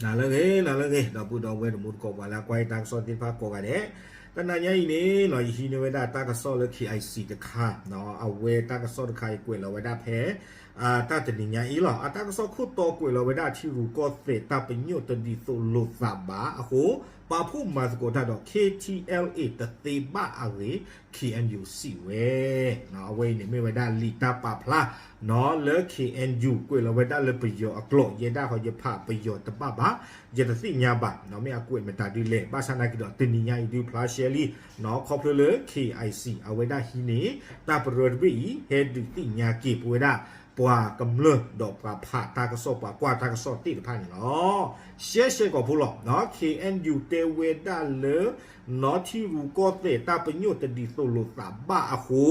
နၤလၢအဂ့ၤ နၤလၢအဂ့ၤ ဒီပုၢ်ဒီဝဲၢ်တံၤသကိး ပှၤလၢအကွၢ်ယတၢ်ကစီၣ်သ့ၣ်တဖၣ်ကိးဂၤဒဲး, တနၤညါအံၤန့ၣ် ယဟံးန့ၢ်ဝဲဒၣ်တၢ်ကစီၣ်လၢ K I C တခါ, အဝဲတၢ်ကစီၣ်တခါအံၤကွဲးလီၤဝဲဒၣ်ဖဲ တၢ်တနံၤညါအံၤလီၤ. အတၢ်ကစီၣ်ခိၣ်တီကွဲးလီၤဝဲဒၣ်ထံရူၢ်ကီၢ်သဲးတၢ်ပညိၣ်တဒ်သိးလိာ်သးဘၣ်အဃိ ပာ်ဖှိၣ်မၤသကိးတၢ်ဒီး K T L A တသ့ဘၣ်အဂ့ၢ် K N U စံးဝဲ. အဝဲအံၤန့ၣ်မ့ၢ်ဝဲဒၣ်လံာ်တၢ်ပာ်ဖျါ လၢ K N U ကွဲးလီၤဝဲဒၣ်လၢပယီၤအကျိာ် ယဲဒၣ်ဃီယဖး ပယီၤတဘၣ်ဘၣ်, ယတသ့ၣ်ညါဘၣ် မ့ၢ်အကွဲးမတၤဒ်လဲၣ်. ဘၣ်ဆၣ်နာ်က့ဒီး တနံၤညါအံၤဒုးဖျါရှဲလံ ခီဖျိလၢ K I C အဝဲဒၣ်ဟံးန့ၢ် တၢ်ပရၢတဘ့ၣ်အံၤ ဟဲဒုးသ့ၣ်ညါက့ၤပဝဲဒၣ် ပှၤကမျၢၢ်ဒီးပှၤဖးတၢ်ကစီၣ် ပှၤကွၢ်တၢ်ကစီၣ်သ့ၣ်တဖၣ်န့ၣ်လီၤ. ရှဲရှဲကိာ်ဖိလီၤ. K N U တဲဝဲဒၣ်လၢ နီၢ်ထံရူၢ်ကီၢ်သဲးတၢ်ပညိၣ်တဒ်သိးလိာ်သးဘၣ်အဃိ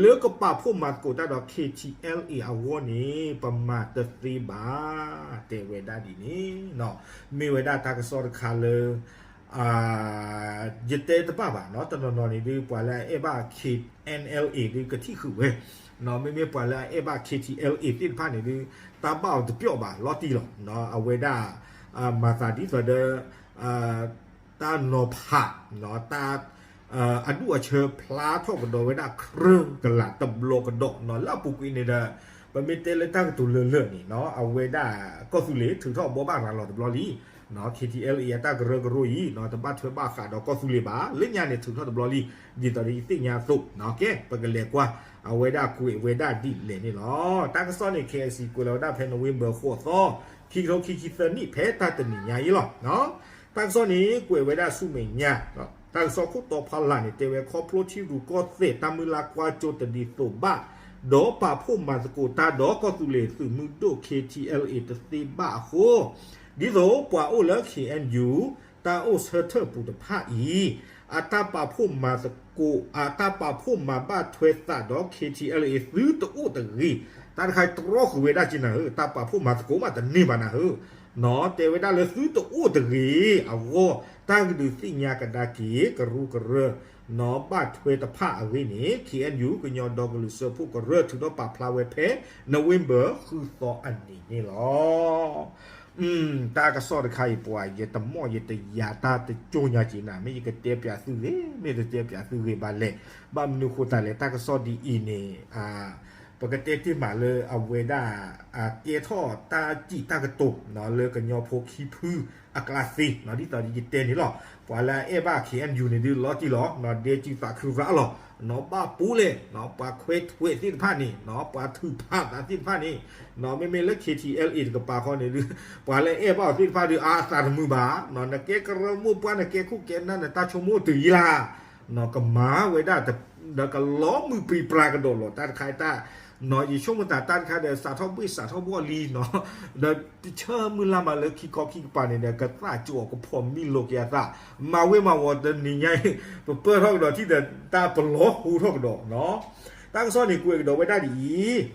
လၢကပာ်ဖှိၣ်မၤသကိးတၢ်ဒီး K T L A အဂီၢ်န့ၣ် ပမၤတသ့ဘၣ် တဲဝဲဒၣ်ဒ်န့ၣ် မ့ၢ်ဝဲဒၣ်တၢ်ကစီၣ်တခါလၢ ယတဲတဘၣ်ဘၣ် တနီၤနီၤန့ၣ်ဒုး ပှၤလၢအအဲၣ်ဘၣ် K N L A ဒုးကထံၣ်ဃုာ်ဝဲ, မ့မ့ၢ်ပှၤလၢအအဲၣ်ဘၣ် K T L A သ့ၣ်တဖၣ်န့ၣ်ဒုး တၢ်ဘၣ်အီၤတပျီၣ်ဘၣ် လီၤတံၢ်လီၤ. အဝဲဒၣ် မၤသးဒ်သိးဒီး တၢ်နီၤဖး တၢ် အဒူၣ်အဆၢဖျါထီၣ်ကဒီးဝဲဒၣ် ကြၢးကလာ်တဘျီကဒီး လၢအပူၤကွံာ်န့ၣ်ဒီး ပမ့ၢ်တဲလၢတၢ်ကတိၤလၢာ်လၢာ်န့ၣ် အဝဲဒၣ် ကီၢ်သူလ့ၤထုးထီၣ်ဘိးဘၣ်ရၤလီၤတဘျီလံ. K T L A အတၢ်ကရၢကရိအံၤ တဘၣ်ထွဲဘၣ်ဃးဒီးကီၢ်သူလ့ၤဘၣ် လၢညါန့ၣ်ထုးထီၣ်တဘျီလံ. ဒ်သိးဒီးယသ့ၣ်ညါအသိး ကဲ ပကလဲၤကွၢ် အဝဲဒၣ်ကွဲးဝဲဒၣ်ဒ်လဲၣ်န့ၣ်လီၤ. တၢ်ကစီၣ်န့ၣ် K I C ကွဲးလီၤဝဲဒၣ်ဖဲ November ဃိးသီ ခံကထိခံဆံသၢနံၣ် ဖဲတၢ်တနံၤညါအံၤလီၤ. တၢ်ကစီၣ်န့ၣ် ကွဲးဝဲဒၣ်ဆူမဲာ်ညါ တၢ်ကစီၣ်ခိၣ်တီဖီလာ်န့ၣ် တဲဝဲခီဖျိထံရူၢ်ကီၢ်သဲးတၢ်မုၢ်လၢ်ကွၢ်စိတဒ်သိးဘၣ် ဒီးပာ်ဖှိၣ်မၤသကိးတၢ်ဒီးကီၢ်သူလ့ၤသုးမုၢ်ဒိၣ် K T L A တသ့ဘၣ်အဃိ ဒ်သိးပှၤအိၣ်လၢ K N U တၢ်အိၣ်ဆၢထၢၣ်ပူၤတဖၣ်အံၤ အတၢ်ပာ်ဖှိၣ်မၤသကိး အတၢ်ပာ်ဖှိၣ်မၤဘၣ်ထွဲသးဒီး K T L A သုတအိၣ်တဂ့ၤ, တၢ်တခါတြီဃုာ်ဝဲဒၣ်က့နၤဧၢ, တၢ်ပာ်ဖှိၣ်မၤသကိးမးတန့ၢ်ဘၣ်နၤဧၢ, တဲဝဲဒၣ်လၢသုတအိၣ်တဂ့ၤအဂီၢ် တၢ်ကဒုးသ့ၣ်ညါကဒါက့ၤ ကရူၢ်ကရၢ နီၢ်ဘၣ်ထွဲတဖၣ်အဂ့ၢ်န့ၣ် K N U ကညီဒီကလုာ်စၢဖှိၣ်ကရၢ ထုးထီၣ်ပာ်ဖျါဝဲဖဲ November ဃုသီအနံၤန့ၣ်လီၤ. တၢ်ကစီၣ်တခါအံၤပှၤ ယတမီၢ်ယတယၤတၢ်တကၠိညါက့နၤ, မ့ၢ်ယကတဲပၠးသုဂ့ၤ မ့ၢ်တတဲပၠးသုဂ့ၤဘၣ်လဲၣ်. ဘၣ်မနုၤဃိသတးလဲၣ် တၢ်ကစီၣ်ဒ်အံၤန့ၣ် ပကတဲတ့ၢ်မးလၢအဝဲဒၣ် ကဲထီၣ်တၢ်စံးတၢ်ကတိၤ လၢကညီဖိခံဖုအကျါသ့ ဒ်သိးယတဲန့ၣ်လီၤ. ပှၤလၢအအဲၣ်ဘၣ် K N U န့ၣ်ဒုးလီၤတံၢ်လီၤ ဒဲကံသးခုရးလီၤ. ဘၣ်ပူၤလဲၣ် ပှၤခွဲးထွဲးသ့ၣ်တဖၣ်န့ၣ် ပှၤထုးဖးသးသ့ၣ်တဖၣ်န့ၣ် မ့မ့ၢ်လၢ K T L A တကပၤဃီန့ၣ်ဒုး ပှၤလၢအအဲၣ်ဘၣ်အီၤသ့ၣ်တဖၣ်ဒုး အသးတမုာ်ဘၣ်, နကဲကရၢမိၢ်ပှၢ် နကဲခိၣ်ကဲနၢ် နတၢ်ဆိကမိၣ်တုၤယံၤလၢ် ကမၤဝဲဒၣ် ဒီးကလီၤမုၢ်ပြံပြါကဒီးလီၤ. တၢ်တခါအံၤတၢ် ယဆိကမိၣ်သးတၢ်တခါဒီး စးထီၣ်ဘှ့ၣ်စးထီၣ်ဘှီၣ်လံ ဒီးတဆၢမုၢ်လၢ်မးလၢခံခီခံကပၤန့ၣ်ဒီး ကသးကၠိအီၤကဖီၣ်မံလိာ်က့ၤအသး မၤဝဲမၤဝီၤတနံၤညါအံၤ ပပၢၢ်ထီၣ်ကဒီးထံၣ်ဒီး တၢ်ပလီၤဟူထီၣ်ကဒီး တၢ်ကစီၣ်န့ၣ်ကွဲးကဒီးဝဲဒၣ်ဒ်အံ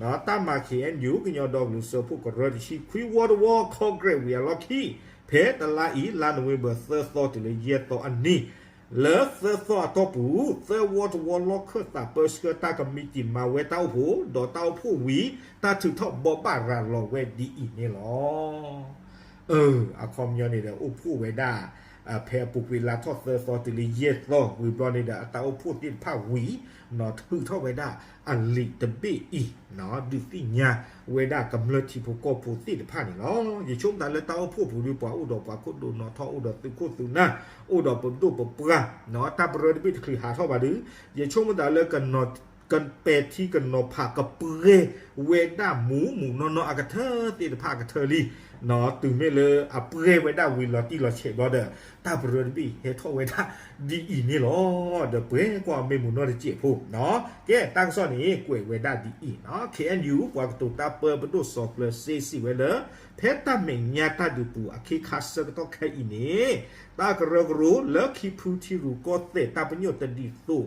ၤ, တၢ်မၤ K N U ကညီဒီကလုာ်စၢဖှိၣ်ကရၢတဆံခွံဝီတဝီ ခီကရဲးဝံၤအလီၢ်ခံ ဖဲတလါအံၤ လါ November သၢသီတုၤလၢယဲၢ်သီအနံၤ လၢသၢသီအတီၢ်ပူၤ သၢဝီတဝီလီၢ်ခၢၣ်သးပၢဆှၢတၢ်ကမံးတံာ်မၤဝဲတၢ်အိၣ်ဖှိၣ် ဒီးတၢ်အိၣ်ဖှိၣ်ဝံၤ တၢ်ထုးထီၣ်ဘိးဘၣ်ရၤလီၤဝဲဒ်အံၤန့ၣ်လီၤ. အခီပညီန့ၣ်ဒီး အိၣ်ဖှိၣ်ဝဲဒၣ် ဖဲအပူၤကွံာ်လါထီၣ်သၢသီတုၤလၢယဲၢ်သီဝံၤဘျီန့ၣ်ဒီး အတၢ်အိၣ်ဖှိၣ်သ့ၣ်တဖၣ်ဝံၤ ထုးထီၣ်ဝဲဒၣ်အလံာ်တဘ့ၣ်အံၤ ဒုးသ့ၣ်ညါဝဲဒၣ်ကမျၢၢ်ထံဖိကီၢ်ဖိသ့ၣ်တဖၣ်န့ၣ်လီၤ. ယဆိကမိၣ်သးလၢတၢ်အိၣ်ဖှိၣ်ပူၤဒုး ပှၤအိၣ်ဒီးပှၤခိၣ်ဒိၣ်နီၣ်ထီၣ် အိၣ်ဒီးသုးခိၣ်သုးနၢ် အိၣ်ဒီးပဒိၣ်ပပှၢ် တၢ်ပရၢတဘ့ၣ်တချုးဟးထီၣ်ဘၣ်ဒုး ယဆိကမိၣ်သးလၢ ကပဲာ်ထံကနီၤဖးကပှဲၤဝဲဒၣ်မူးမူးနီၢ်နီၢ်အကထၢသ့ၣ်တဖၣ်အကထၢလံ, တုၤမ့ၢ်လၢအပှဲၤဝဲဒၣ်ဝံၤလီၤတံၢ်လီၤဆဲးဘျီဒီး တၢ်ပရၢတဘ့ၣ်ဟဲထီၣ်ဝဲဒၣ်ဒ်အံၤန့ၣ်လီၤ. ဒီးပှဲၤကွၢ်မ့ၢ်မူးနီၢ်တစဲးဖိ ကဲ တၢ်ကစီၣ်န့ၣ် ကွဲးဝဲဒၣ်ဒ်အံၤ, K N U ပှၤကတိၤတၢ်ပၢ ပဒိၣ်စီၤကျၢၤစ့စံးဝဲလၢ ဖဲတၢ်မဲာ်ညါတၢ်ဒုးပူၤအခ့ခါဆၢကတီၢ်ခဲအံၤန့ၣ် တၢ်ကရၢကရိလၢခံဖုထံရူၢ်ကီၢ်သဲးတၢ်ပညိၣ်တဒ်သိး ဘၣ် သုး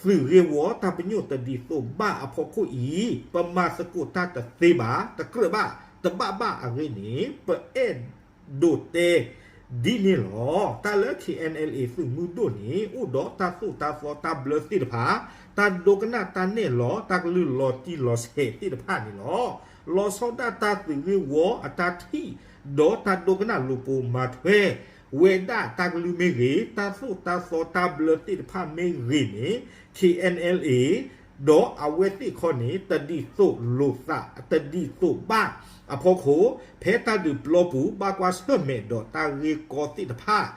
ဂ့ၢ်ဝီတၢ်ပညိၣ်တဒ်သိးဘၣ်အဖီခိၣ်အံၤ ပမၤသကိးတၢ်တသ့ဘၣ် တကြၢးဘၣ် တဘၣ်ဘၣ်အဂ့ၢ်န့ၣ် ပအဲၣ်ဒိးတဲဒ်န့ၣ်လီၤ. တၢ်လၢ K N L A သုးမုၢ်ဒိၣ်န့ၣ် အိၣ်ဒီးတၢ်သိၣ်တၢ်သီတၢ်ဘျၢသ့ၣ်တဖၣ် တၢ်ဒိကနၣ်တၢ်နဲၣ်လီၤ တၢ်ကလုၢ်လီၤတံၢ်လီၤဆဲးသ့ၣ်တဖၣ်န့ၣ်လီၤ. လီၤဆီဒၣ်တၢ်သုးဂ့ၢ်ဝီအတၢ်ထံၣ် ဒီးတၢ်ဒိကနၣ်လူၤပိာ်မၤထွဲဝဲဒၣ်တၢ်ကလုၢ်မ့ၢ်ဂ့ၤ, တၢ်သိၣ်တၢ်သီတၢ်ဘျၢသ့ၣ်တဖၣ်မ့ၢ်ဂ့ၤန့ၣ် K N L A ဒီးအဝဲသ့ၣ်ခီန့ၣ် တဒ်သိးလိာ်သး တဒ်သိးဘၣ်အဖီခိၣ် ဖဲတၢ်ဒုးပျီပူၤ ဘၣ်ကွၢ်ဆၢၣ်မဲာ်ဒီးတၢ်ဂ့ၢ်ကီသ့ၣ်တဖၣ်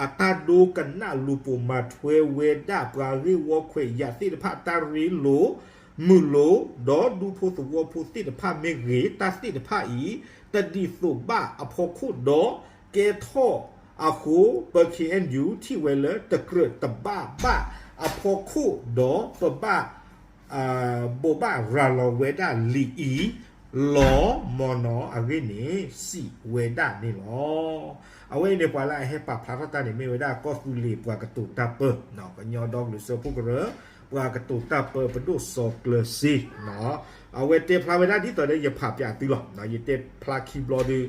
အတၢ်ဒိကနၣ်လူၤပိာ်မၤထွဲဝဲဒၣ်ပှၤဂ့ၢ်ဝီခွဲးယာ်သ့ၣ်တဖၣ် တၢ်ရ့လိာ်မုာ်လိာ် ဒီးဒူဖိသဝီဖိသ့ၣ်တဖၣ်မ့ၢ်ဂ့ၤ တၢ်သ့ၣ်တဖၣ်အံၤ တဒ်သိးဘၣ်အဖီခိၣ်ဒီး ကဲထီၣ်အဃိ ပ K N U ထံၣ်ဝဲလၢတကြၢးတဘၣ်ဘၣ်အဖီခိၣ်ဒီး ပဘၣ် ဘိးဘၣ်ရၤလီၤဝဲဒၣ်လံာ်အံၤ လီၤမၢ်နီၤအဂ့ၢ်န့ၣ် စံးဝဲဒၣ်န့ၣ်လီၤ. အဝဲအံၤန့ၣ် ပှၤလၢအဟဲပာ်ဖျါထီၣ်တၢ်န့ၣ် မ့ၢ်ဝဲဒၣ်ကီၢ်သူလ့ၤပှၤကတိၤတၢ်ပၢ ကညီဒီကလုာ်စၢဖှိၣ်ကရၢ ပှၤကတိၤတၢ်ပၢပဒိၣ်စီၤကျၢၤစ့ အဝဲတဲဖျါဝဲဒၣ်ဒ်သိးဒီးယဖးပၠးသုလီၤ. ယတဲဖျါခံဘျီဒီး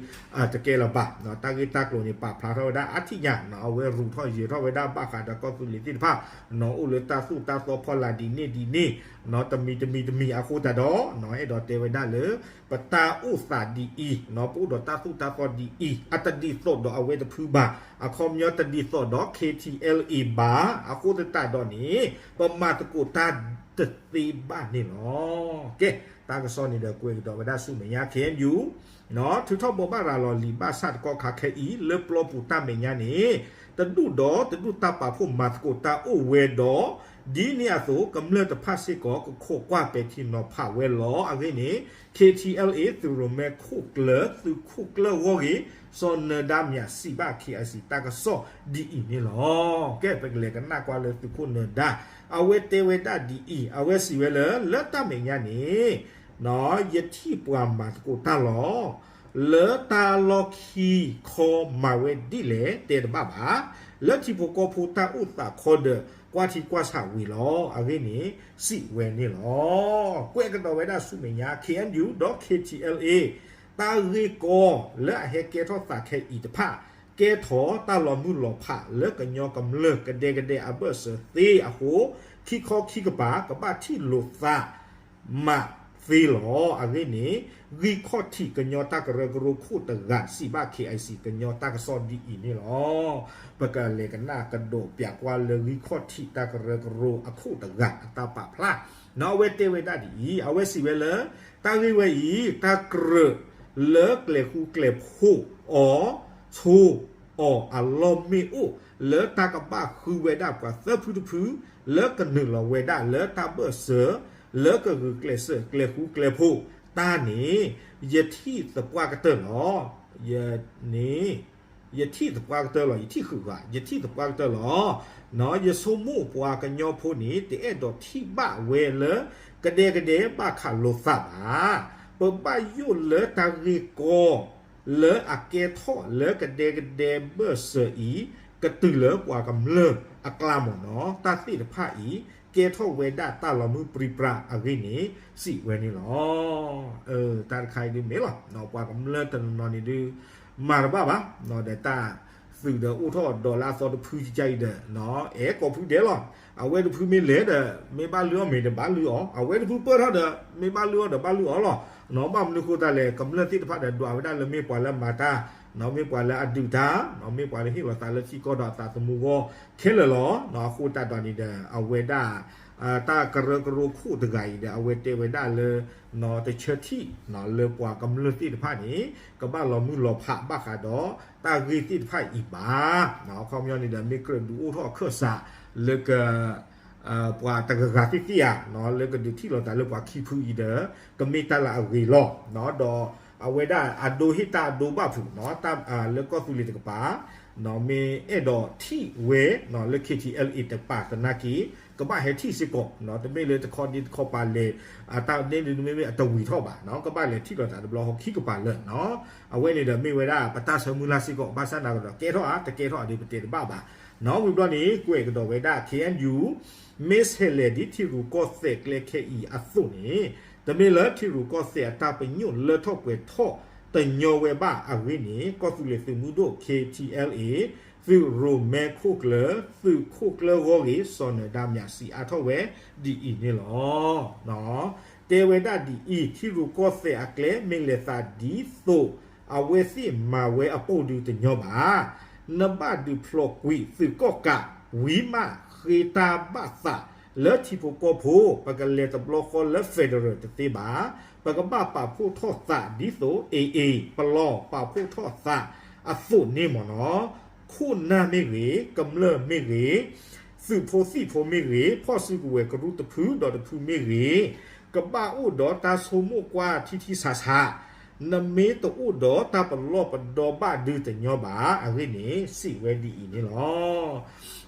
တကဲလၢၤဘၣ်, တၢ်ဂ့ၢ်တၢ်ကျိၤန့ၣ် ပာ်ဖျါထီၣ်ဝဲဒၣ်အါထံၣ်ညါ, အဝဲရူးထီၣ်ယဲၤထီၣ်ဝဲဒၣ်ဘၣ်ဃးဒီးကီၢ်သူလ့ၤသ့ၣ်တဖၣ် အိၣ်လၢတၢ်သိၣ်တၢ်သီဖီလာ်ဒ်န့ၣ်ဒ်န့ၣ် တမံၤတမံၤတမံၤအဃိသတးဒီး အဲၣ်ဒိးတဲဝဲဒၣ်လၢ ပတၢ်အိၣ်သးဒ်အံၤ ပအိၣ်ဒီးတၢ်သိၣ်တၢ်သီဒ်အံၤ အတဒ်သိးဒီးအဝဲတဖုဘၣ်, အခီပညီတဒ်သိးဒီး K T L A ဘၣ်, အဃိသတးဒီးန့ၣ် ပမၤသကိးတၢ်တသ့ဘၣ်န့ၣ်လီၤ. ကဲ, တၢ်ကစီၣ်န့ၣ်ဒီးကွဲးကဒီးဝဲဒၣ်ဆူမဲာ်ညါ K N U ထုးထီၣ်ဘိးဘၣ်ရၤလီၤလံာ်ဘၣ်ဆၣ်တကီၢ်ခါခဲအံၤ လၢပျီပူၤတၢ်မဲာ်ညါန့ၣ် တဒူၣ်ဒီးတဒူၣ်တၢ်ပာ်ဖှိၣ်မၤသကိးတၢ်အိၣ်ဝဲဒီး ဒ်န့ၣ်အသိး ကမျၢၢ်တဖၣ်စ့ၢ်ကီး ကခိးကွၢ်ပဲာ်ထံနီၤဖးဝဲလီၤ. အဂ့ၢ်န့ၣ် K T L A သုးရိၣ်မဲခိၣ်ကျၢၢ် သုးခိၣ်ကျၢၢ်ဂီၢ်ဂ့ၤ စီၤနၢၤဒါမြး စံးဘၣ် K I C တၢ်ကစီၣ်ဒ်အံၤန့ၣ်လီၤ. ကဲ ပကလဲၤကနၣ်ကွၢ်လၢသုးခိၣ်နၢၤဒါ အဝဲတဲဝဲဒၣ်ဒ်အံၤ, အဝဲစံးဝဲလၢ လၢတၢ်မဲာ်ညါန့ၣ် ယထံၣ်ပှၤမၤသကိးတၢ်လီၤ. လၢတၢ်လီၢ်ခံခီမၤဝဲဒ်လဲၣ်တဲတဘၣ်ဘၣ်. လၢထံဖိကီၢ်ဖိတၢ်အိၣ်သးခီဒီး ကွၢ်ထံကွၢ်ဆးဝံၤလီၤ. အဂ့ၢ်န့ၣ် စံးဝဲန့ၣ်လီၤ. ကွဲးကဒီးဝဲဒၣ်ဆူမဲာ်ညါ K N U ဒီး K T L A တၢ်ဂ့ၢ်ကီလၢအဟဲကဲထီၣ်သးခဲအံၤတဖၣ် ကဲထီၣ်တၢ်လီၤမုၢ်လီၤဖးလၢကညီကမျၢၢ်ကဒဲကဒဲအဘၢၣ်စၢၤသ့အဃိ ခံခီခံကပၤ ကဘၣ်ထံၣ်လိာ်သး မးသ့လီၤ. အဂ့ၢ်န့ၣ် ဂံၢ်ခီၣ်ထံးကညီတၢ်ကရၢကရိခိၣ်တဂၤ စံးဘၣ် K I C ကညီတၢ်ကစီၣ်ဒ်အံၤန့ၣ်လီၤ. ပကလဲၤကနၣ်ကဒီးပၠးကွၢ်လၢ ဂံၢ်ခီၣ်ထံးတၢ်ကရၢကရိအခိၣ်တဂၤအတၢ်ပာ်ဖျါ, အဝဲတဲဝဲဒၣ်ဒ်အံၤ, အဝဲစံးဝဲလၢ တၢ်ဂ့ၢ်ဝဲအံၤ တၢ်ကြၢးလၢကျဲၤဃူကျဲၤဖိးအီၤ ဆိအီၤအလီၢ်မ့ၢ်အိၣ် လၢတၢ်ကဘၣ်ဃုဝဲဒၣ်ပှၤသၢဖုတဖု လၢကနုာ်လီၤဝဲဒၣ်လၢတၢ်ဘၢၣ်စၢၤ လၢကဂုာ်ကျဲးစၢးကျဲၤဃူကျဲၤဖိးတၢ်န့ၣ် ယထံၣ်သပှၢ်ကတၢၢ်လီၤ. ယန့ၣ် ယထံၣ်သပှၢ်ကတၢၢ်လီၤ. ယထံၣ်ဃုာ်ဃာ် ယထံၣ်သပှၢ်ကတၢၢ်လီၤ. ယဆိကမိၣ်ပှၤကညီဖိန့ၣ် တအဲၣ်ဒိးထံၣ်ဘၣ်ဝဲလၢ ကဒဲကဒဲဘၣ်ခးလိာ်သးဘၣ်. ပဘၣ်ယိၣ်လၢတၢ်ဂ့ၢ်ကီ လၢအကဲထီၣ်လၢကဒဲကဒဲဘၢၣ်စၢၤအံၤ ကတုၤလၢပှၤကမျၢၢ်အကျါမ့ၢ်နီၤ, တၢ်သ့ၣ်တဖၣ်အံၤ ကဲထီၣ်ဝဲဒၣ်တၢ်လီၤမုၢ်ပြံပြါအဂ့ၢ်န့ၣ် စံးဝဲန့ၣ်လီၤ. တၢ်တခါအံၤဒုးမ့ၢ်လီၤ, ပှၤကမျၢၢ်တနီၤနီၤန့ၣ်ဒုး မၤတဘၣ်ဘၣ်, ဒီးတၢ်သုးဒီးအိၣ်ထီၣ်ဒီးလၢအသီတဖုကကါအံၤဒီး အဲၣ်ကိးဖုဒဲးလီၤ. အဝဲတဖုမ့ၢ်လဲၤဒီး မ့ၢ်ဘၣ်လုၢ်အီၣ်မ့ၤဒီးဘၣ်လုၢ်အီၣ်, အဝဲတဖုပၢၢ်ထီၣ်ဒီး မ့ၢ်ဘၣ်လုၢ်အီၣ်ဒီးဘၣ်လုၢ်အီၣ်လီၤ. ဘၣ်မနုၤဃိသတးလဲၣ်, ကမျၢၢ်သ့ၣ်တဖၣ်ဒီးဒွးဝဲဒၣ်လၢမ့ၢ်ပှၤလၢအမၤတၢ်, မ့ၢ်ပှၤလၢအဒုးတၢ်, မ့ၢ်ပှၤလၢဟ့ၣ်လီၤသးလၢထံကီၢ်ဒီးအသးသမူဂီၢ်ခဲလၢာ်လီၤ. အဃိသတးဒီးန့ၣ်ဒီး အဝဲဒၣ် တၢ်ကရၢကရိခိၣ်တဂၤအံၤဒီး အဝဲတဲဝဲဒၣ်လၢ တဆၢထံၣ် လၢပှၤကမျၢၢ်သ့ၣ်တဖၣ်န့ၣ် ကဘၣ်လီၤမုၢ်လီၤဖးဘၣ်ဃးဒီး တၢ်ဂ့ၢ်သ့ၣ်တဖၣ်အံၤဘၣ်. အခီပညီန့ၣ်ဒီး မ့ၢ်ကြၢးဒုးအိၣ်ထီၣ်အခၢၣ်စးလၢက ပှၤတဂၤဂၤသ့ၣ်သ့ၣ်ဧါ, လၢကဒုးထံၣ်လိာ်သးလၢပှၤခံဖုအံၤဒီး ကမ့ၢ်တၢ်လၢအဂ့ၤလီၤ. ဒီးအဝဲဒၣ်အဒိဟ့ၣ်တၢ်အဒိဘၣ်ဖုး လၢကီၢ်သူလ့ၤတကပၤ မ့ၢ်အဲၣ်ဒိးထံၣ်ဝဲ လၢ K T L A တကပၤသနာ်က့ ကဘၣ်ဟဲထံၣ်စ့ၢ်ကီး, တမ့ၢ်လၢတခီဒ့တခီပာ်လဲၤ တၢ်န့ၣ်ဒုးမ့မ့ၢ်အတဝံၤထီၣ်ဘၣ်, ကဘၣ်လဲၤထံၣ်လိာ်သးတဘျီဟီခံကပၤလၢာ်. အဝဲန့ၣ်ဒီးမ့ၢ်ဝဲဒၣ် ပတၢ်ဆၢမုၢ်လၢ်စ့ၢ်ကီး, ဘၣ်ဆၣ်သနာ်က့ဒီး ကဲထီၣ်ဧါ တကဲထီၣ်ဧါဒုး ပတဲတဘၣ်ဘၣ်. ဝံၤဘျီန့ၣ် ကွဲးကဒီးဝဲဒၣ် K N U မ့ၢ်ဆဲးလဲၤဒ်ထံရူၢ်ကီၢ်သဲးကျဲခဲအံၤအသိးန့ၣ် တမ့ၢ်လၢထံရူၢ်ကီၢ်သဲးအတၢ်ပညိၣ်လၢထီၣ်ပှဲၤထီၣ်တညီဝဲဘၣ်အဂ့ၢ်န့ၣ် ကီၢ်သူလ့ၤသုးမုၢ်ဒိၣ် K T L A သုးရိၣ်မဲခိၣ်ကျၢၢ် သုးခိၣ်ကျၢၢ်ဂီၢ်ဂ့ၤ စီၤနၢၤဒါမြး စံးအါထီၣ်ဝဲဒ်အံၤန့ၣ်လီၤ. တဲဝဲဒၣ်ဒ်အံၤ, ထံရူၢ်ကီၢ်သဲးအကျဲ မ့ၢ်လဲၤသးဒ်သိး အဝဲသ့ၣ်မၤဝဲအပိၢ်ဒုးတညီဘၣ်. နဘၣ်ဒုးဖျိးကွံာ်သုးကီၣ်ကး ဝံၤမးဃ့တၢ်ဘၣ်သးလၢထံဖိကီၢ်ဖိ, ပကလဲၤတဘျီဃီလၢ federal တသ့ဘၣ်. ပကဘၣ်ပာ်ဖှိၣ်ထီၣ်သးဒ်သိး AA ပလီၢ်ပာ်ဖှိၣ်ထီၣ်သးအသိးန့ၣ်မ့ၢ်နီၤ, ခိၣ်နၢ်မ့ၢ်ဂ့ၤ, ကမျၢၢ်မ့ၢ်ဂ့ၤ, သုးဖိသံၣ်ဖိမ့ၢ်ဂ့ၤ, ဖီၣ်စုကဝဲၤကရူၢ်တဖုဒီးတဖုမ့ၢ်ဂ့ၤ, ကဘၣ်အိၣ်ဒီးတၢ်ဆိကမိၣ်ကွၢ်ထံထံဆးဆး, နမ့ၢ်တအိၣ်ဒီးတၢ်ပလီၢ်ပဒီဘၣ်ဒုးတညီဘၣ်. အဂ့ၢ်န့ၣ် စံးဝဲဒ်အံၤန့ၣ်လီၤ.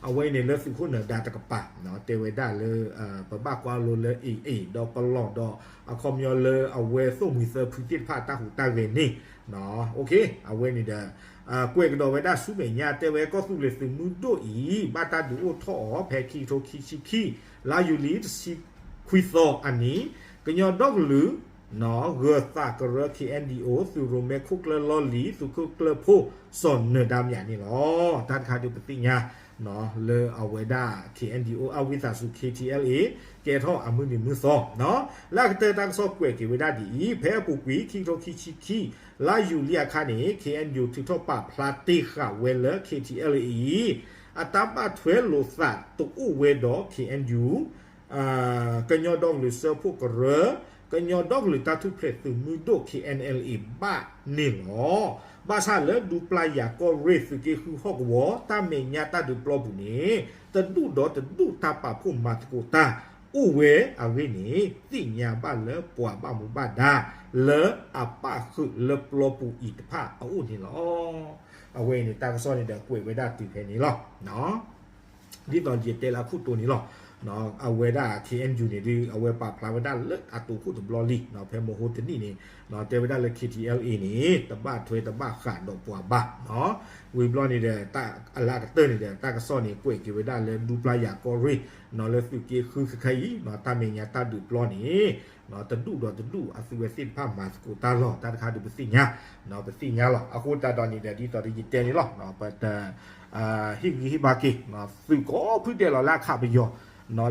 အဝဲန့ၣ်လၢသုးခိၣ်နၢၤဒါတကပၤ တဲဝဲဒၣ်လၢ ပဘၣ်ကွၢ်လိလၢ AA ဒီးပလီၢ်ဒီး အခီပညီလၢအဝဲသိၣ်မှံၤသၢဖုသ့ၣ်တဖၣ်တၢ်ဟူးတၢ်ဂဲၤန့ၣ် အဝဲန့ၣ်ဒီး ကွဲးကဒီးဝဲဒၣ်ဆူမဲာ်ညါ တဲဝဲကီၢ်သူလ့ၤသုးမုၢ်ဒိၣ်အံၤ ဘၣ်တၢ်ဒုးအိၣ်ထီၣ်အီၤ ဖဲခံကထိခံဆံခံ လါယူၤလံတဆံခွံသီအနံၤ, ကညီဒီကလုာ် ဂၢၤသးကရၢ KNDO သုးရိၣ်မဲခိၣ်ကျၢၢ်လီၢ်လံၤ သုးခိၣ်ကျၢၢ်ဖိ စီၤနၢၤဒါမၠးန့ၣ်လီၤ. တၢ်တခါဒုးပသ့ၣ်ညါ လၢအဝဲဒၣ် KNDO အဝံသးစူၤ KTLA ကဲထီၣ်အမုၢ်နံၤမုၢ်သီ, လၢအကတၢၢ်တၢ်ကစီၣ်ကွဲးက့ၤဝဲဒၣ်ဒ်အံၤ, ဖဲအပူၤကွံာ် ခံကထိခံဆံခံ လါယူၤလံအခါန့ၣ် KNU ထုးထီၣ်ပာ်ဖျါတ့ၢ်ဃာ်ဝဲလၢ KTLA အံၤ အတၢ်ဘၣ်ထွဲလိာ်သးတအိၣ်ဝဲဒီး KNU ကညီဒီကလုာ်စၢဖှိၣ်ကရၢ, ကညီဒီကလုာ်တၢ်ထူၣ်ဖျဲးသုးမုၢ်ဒိၣ် KNLA ဘၣ်န့ၣ်လီၤ. ဘၣ်ဆၣ်လၢဒူပျၢ်ယၤကီၢ်ရ့ၣ်သုးက့ဃုဟီၣ်ကဝီၤ တၢ်မဲာ်ညါတၢ်ဒုးပျီပူၤန့ၣ် တဒူၣ်ဒီးတဒူၣ်တၢ်ပာ်ဖှိၣ်မၤသကိးတၢ်အိၣ်ဝဲအဂ့ၢ်န့ၣ် သ့ၣ်ညါဘၣ်လၢပှၤဘၣ်မူဘၣ်ဒါ လၢအပၣ်ဃုာ်လၢပျီပူၤအံၤတဖၣ်အအိၣ်န့ၣ်လီၤ. အဝဲအံၤန့ၣ် တၢ်ကစီၣ်န့ၣ်ဒီးကွဲးဝဲဒၣ်တုၤဖဲန့ၣ်လီၤ. ဒ်သိးယတဲလၢအခိၣ်တီန့ၣ်လီၤ. အဝဲဒၣ် KNU န့ၣ်ဒုး အဝဲပာ်ဖျါဝဲဒၣ်လၢအတိာ်ခိၣ်တဘျီလံ ဖဲမဟိတနံၣ်န့ၣ် တဲဝဲဒၣ်လၢ KTLA န့ၣ် တဘၣ်ထွဲတဘၣ်ဃးဒီးပှၤဘၣ်. ဝံၤဘျီန့ၣ်ဒီး အလၢအကတၢၢ်န့ၣ်ဒီး တၢ်ကစီၣ်န့ၣ် ကွဲးက့ၤဝဲဒၣ်လၢဒူပျၢ်ယၤကီၢ်ရ့ၣ် လၢသုးက့ဃုခဲအံၤ တၢ်မဲာ်ညါတၢ်ဒုးပျီန့ၣ် တဒူၣ်ဒီးတဒူၣ်အသုဝဲသ့ၣ်တဖၣ်မၤသကိးတၢ်လီၤ. တၢ်တခါဒုးပသ့ၣ်ညါ ပသ့ၣ်ညါလီၤ. အဃိသတးဒီးန့ၣ်ဒီး ဒ်သိးဒီးယတဲန့ၣ်လီၤ. ပတ ဟ့ၣ်ဂံၢ်ဟ့ၣ်ဘါက့ၤ သုးကိးဖုဒဲးလီၤလၢအခးပယီၤ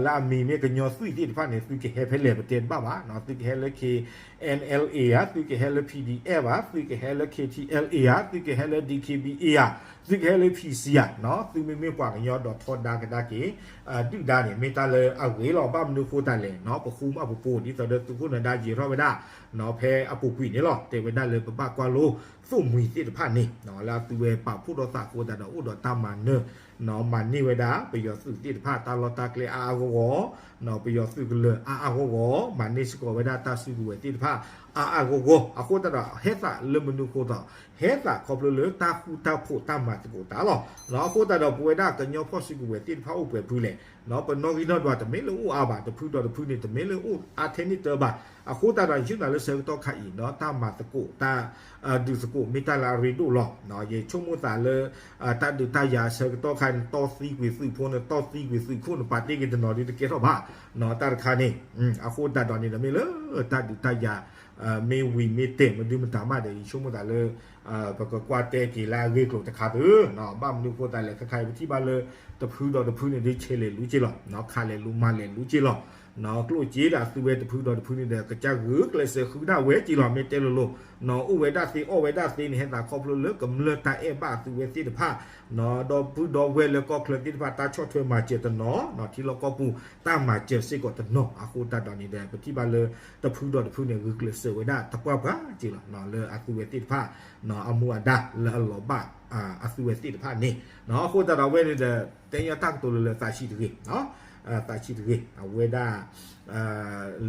လၢအမံၤမ့ၢ်ကညီသွံၣ်သ့ၣ်တဖၣ်န့ၣ် သုကဟဲဖဲလဲၣ် ပတဲတဘၣ်ဘၣ်. သုကဟဲလၢ KNLA ဧါ, သုကဟဲလၢ PDF ဧါ, သုကဟဲလၢ KTLA ဧါ, သုကဟဲလၢ DKBA ဧါ, သုကဟဲလၢ PC ဧါ, သုမ့မ့ၢ်ပှၤကညီဒီးထီဒါကဒါက့ၤ ဒုၣ်ဒါန့ၣ် မ့ၢ်တၢ်လၢအဂ့ၤလီၤ. ဘၣ်မနုၤဃိသတးလဲၣ်, ပဃူမးပပူၤ ဒ်သိးဒီးသုးခိၣ်နၢၤဒါယံာ်ထီၣ်ဝဲဒၣ် ဖဲအပူၤကွံာ်န့ၣ်လီၤ. တဲဝဲဒၣ်လၢပဘၣ်ကွၢ်လိ သိၣ်မှံၤသ့ၣ်တဖၣ်န့ၣ် လၢအသုဝဲပာ်ဖှိၣ်ထီၣ်သးအဃိသတးဒီး အိၣ်ဒီးတၢ်မၤနၢၤ မၤန့ၢ်ဝဲဒၣ် ပယီၤသုးသ့ၣ်တဖၣ်တၢ်လီၢ်တၢ်ကျဲအါအါဂီၢ်ဂီၢ်, ပယီၤသုးကလၢၤအါအါဂီၢ်ဂီၢ်, မၤန့ၢ်စ့ၢ်ကီးဝဲဒၣ်တၢ်စုကဝဲၤသ့ၣ်တဖၣ် အါအါဂီၢ်ဂီၢ်. အဃိသတးဒီး ဟဲသးလၢမနုၤအဃိသတး, ဟဲသးခီဖျိလၢတၢ်ဃူတၢ်ဖိးတၢ်မၤသကိးတၢ်လီၤ. အဃိသတးဒီးပဝဲဒၣ်ကညီဖီၣ်စုကဝဲၤသ့ၣ်တဖၣ်အိၣ်ပှဲၤဖုလဲၣ်, ပနီၣ်ဂံၢ်နီၣ်ဒွးတမ့ၢ်လၢအိၣ်အါဘၣ်, တဖုဒီးတဖုန့ၣ် တမ့ၢ်လၢအိၣ်အါထဲန့ၣ်တၢ်ဘၣ်. အဃိသတးဒီး ယုၢ်နၤလၢဆၢကတီၢ်ခါအံၤ တၢ်မၤသကိး တၢ် ဒုးသကိးမ့ၢ်တၢ်လၢအရ့ဒိၣ်လီၤ. ယဆိကမိၣ်သးလၢ တၢ်ဒုးတၢ်ယၤဆၢကတီၢ်ခါန့ၣ် တီၢ်သံကွံာ်သုးဖိန့ၣ် တီၢ်သံကွံာ်သုးခိၣ်န့ၣ် ပာ်တ့ၢ်က့ၤတနီၤဒုးတကဲထီၣ်ဘၣ် တၢ်တခါန့ၣ်. အဃိသတးဒီးန့ၣ်ဒီး မ့ၢ်လၢတၢ်ဒုးတၢ်ယၤ မ့ၢ်ဝံၤမ့ၢ်တဲာ်မနုၤမတၤမးဒီး ယဆိကမိၣ်သးလၢ ပကကွၢ်တဲက့ၤလၢအဂ့ၢ်ကျိၤတခါသု. ဘၣ်မနုၤအဃိသတးလဲၣ် ခဲခါအံၤပထံၣ်ဘၣ်လၢ တဖုဒီးတဖုန့ၣ်ဒုး ဆဲးလဲၤလူၤက့ၤလီၤ, ခးလဲၤလူၤမၤလဲၤလူၤက့ၤလီၤ. ကျိၣ်စ့ဒီးအသုဝဲတဖုဒီးတဖုန့ၣ်ဒီး ကစၢ်ဂုာ်ကျဲးစၢးဃုဒၣ်ဝဲက့ၤလီၤ မ့ၢ်တဲလိၤလိၤ. အိၣ်ဝဲဒၣ်သ့အီၣ်ဝဲဒၣ်သ့န့ၣ် ဟဲသးခီဖျိလၢကမျၢၢ်တၢ်အဲၣ်ဘၣ်အသုဝဲသ့ၣ်တဖၣ် ဒီပုၢ်ဒီဝဲၢ်လၢကီၢ်ချၢသ့ၣ်တဖၣ် တၢ်ဆီၣ်ထွဲမၤစၢၤတနီၤ, ထံလီၢ်ကီၢ်ပူၤတၢ်မၤစၢၤစ့ၢ်ကီးတနီၤ. အဃိသတးဒီးန့ၣ်ဒီး ပထံၣ်ဘၣ်လၢ တဖုဒီးတဖုန့ၣ် ဂုာ်ကျဲးစၢးဝဲဒၣ်သပှၢ်ပှၢ်က့ၤလီၤ လၢအသုဝဲသ့ၣ်တဖၣ် အမူအဒါလၢအလီၤဘၣ် အသုဝဲသ့ၣ်တဖၣ်န့ၣ်. အဃိသတးဒီးအဝဲန့ၣ်ဒီး တဲညီတၢ်ကတိၤလၢလၢသးဆံးတဂ့ၤ သးဆံးတဂ့ၤ အဝဲဒၣ်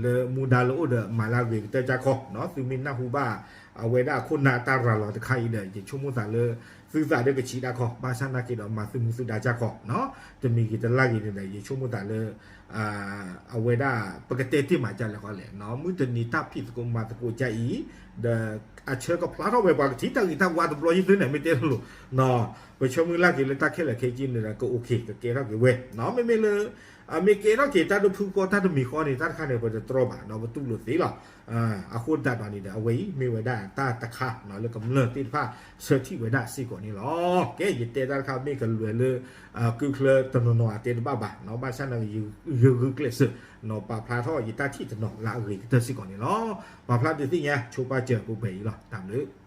လၢမူဒါလၢအိၣ်ဒီးမၤလၢအဂ့ၤကတၢၢ်ကၢ်ခီ သုမ့ၢ်နၢ်ဟူဘၣ် အဝဲဒၣ်အခိၣ်နၢ်တၢ်ရၤလီၤတခါအံၤဒီး ယဆိကမိၣ်သးလၢ သုသးဒီးကဆံးတၢ်ခီ ဘၣ်ဆၣ်နာ်က့ဒီးမၤသုမူသုဒါကၢ်ခီ တမံၤဂ့ၤတလၢ်ဂ့ၤန့ၣ်ဒီး ယဆိကမိၣ်သးလၢ အဝဲဒၣ် ပကတဲတ့ၢ်မးကလဲၣ်ဃီလဲၣ်, မုၢ်တနံၤတၢ်ဖံးသကိးမၤသကိးကါအံၤ ဒီးအဆၢကဖျါထီၣ်ဝဲ ပှၤကထံၣ်တၢ်ဂ့ၤတၢ်ဝါတဘျီယံၤသုန့ၣ် မ့ၢ်တဲလိၤလိၤ ပဆၢမုၢ်လၢ်က့ၤလၢတၢ်ခဲလၢာ်ခဲဆ့န့ၣ်ဒီး ကအိၣ်ခ့ ကကဲထီၣ်က့ၤဝဲ မ့မ့ၢ်လၢ မ့ၢ်ကဲထီၣ်က့ၤတၢ်တဖုဃီတၢ်တမံၤဃီန့ၣ် တၢ်တခါန့ၣ် ပတတြီဘၣ် ဒီးပတူၢ်လိာ်သ့လီၤ. အဃိသတးဒီးန့ၣ်ဒီး အဝဲအံၤမ့ၢ်ဝဲဒၣ်တၢ်တခါလၢကမျၢၢ်သ့ၣ်တဖၣ် ဆၢထံၣ်ဝဲဒၣ်စ့ၢ်ကီး န့ၣ်လီၤ. ကဲ ယတဲတၢ်တခါမ့ၢ်ကလွဲလၢ ကုၢ်ချၢတနီၤနီၤအတဲတဘၣ်ဘၣ်နီၤ, ဘၣ်ဆၣ်န့ၣ် ယဂုာ်ကျဲးစၢးနီၤ ပာ်ဖျါထီၣ်ယတၢ်ထံၣ်တနီၤလၢအဂ့ၤကတၢၢ်စ့ၢ်ကီးန့ၣ်လီၤ. ပာ်ဖျါဒုးသ့ၣ်ညါ ဆိပာ်စၢၤပှဲၤပှဲၤအံၤလီၤ. တၢ်ဘျုး